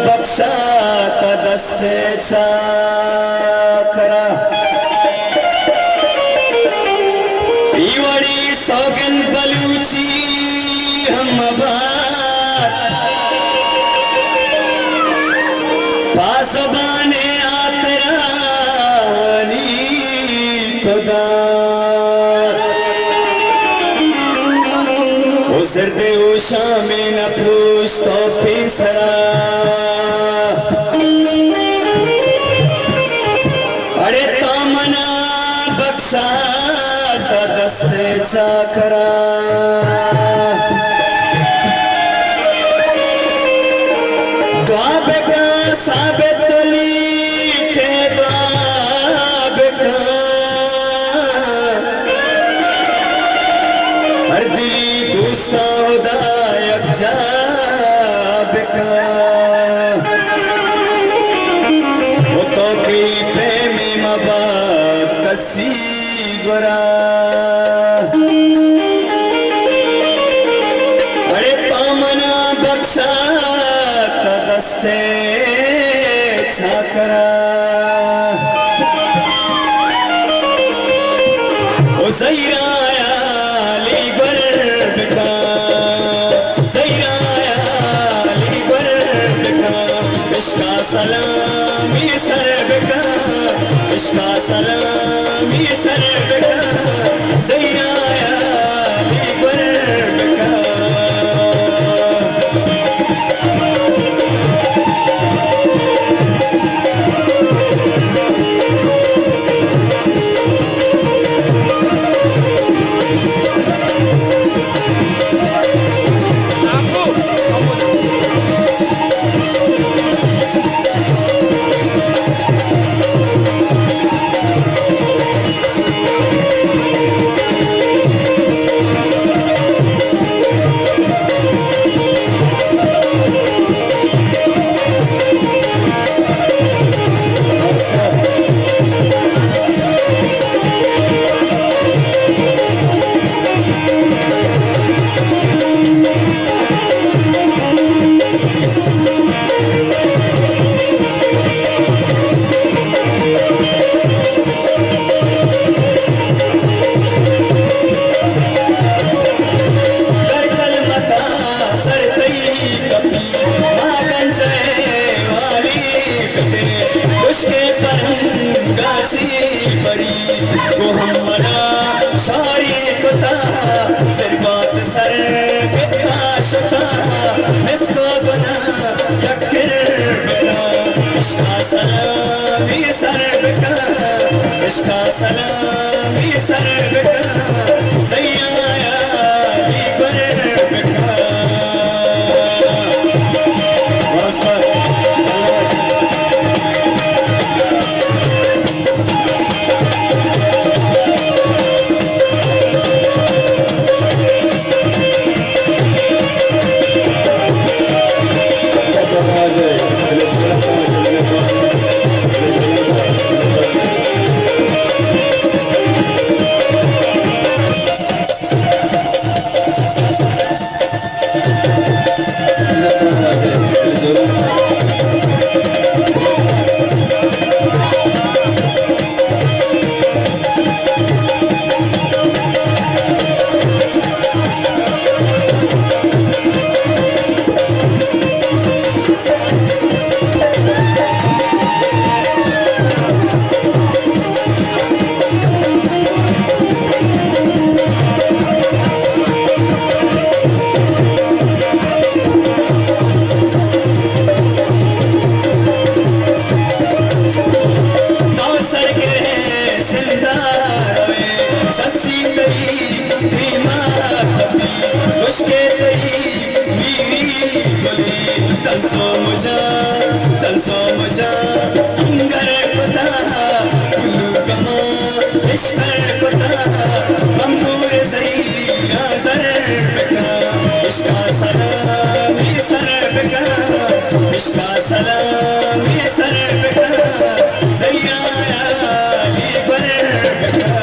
بخشات دست چاکرا۔ ای وڑی سوگند بلوچی ہم مبات، پاسبان آترانی تو دات۔ او زرد او شامین پروش تو پیسرا۔ اڑے تو منا بخشات دست چاکرا۔ دعا بکن ثابت دلی تے دعا بکن۔ ہر دلی دوستا ہدا یکجا بکن۔ و تو کئی پیمی مبات کسی گورا۔ اڑے تو منا بخشات دست چاکرا۔ او زہیرا علی گور بکا، زہیرا علی گور بکا، عشقا سلامی سر بکا، عشقا سلامی سر بکا، زہیرا علی گور بکا۔ در کلمتا سر تئی کپی، ما گنجئے والی بجے، خشکے پرنگا چی پری، گو ہم منا شاری کتا، زربات سر گتا شتا، مسکو گنا یک کر بکا، عشقا سلامی سر بکا، عشقا سلامی سر بکا، زیا علی گور بکا۔ واسطہ۔ داں سر گرے سندھا روے، سسی تئی دیما تپی، خشکے تئی میری گلے، تنسو مجا، تنسو مجا، انگر کتا، کلو گما، اشکر کتا، بمبور زہیرا در بکا، عشقا سلامی سر بکا، عشقا سلامی سر بکا، زہیرا علی گور بکا۔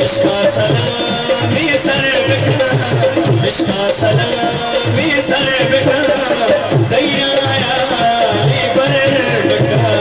عشقا سلامی سر بکن، عشقا سلامی سر بکن، زیایا بر بکن.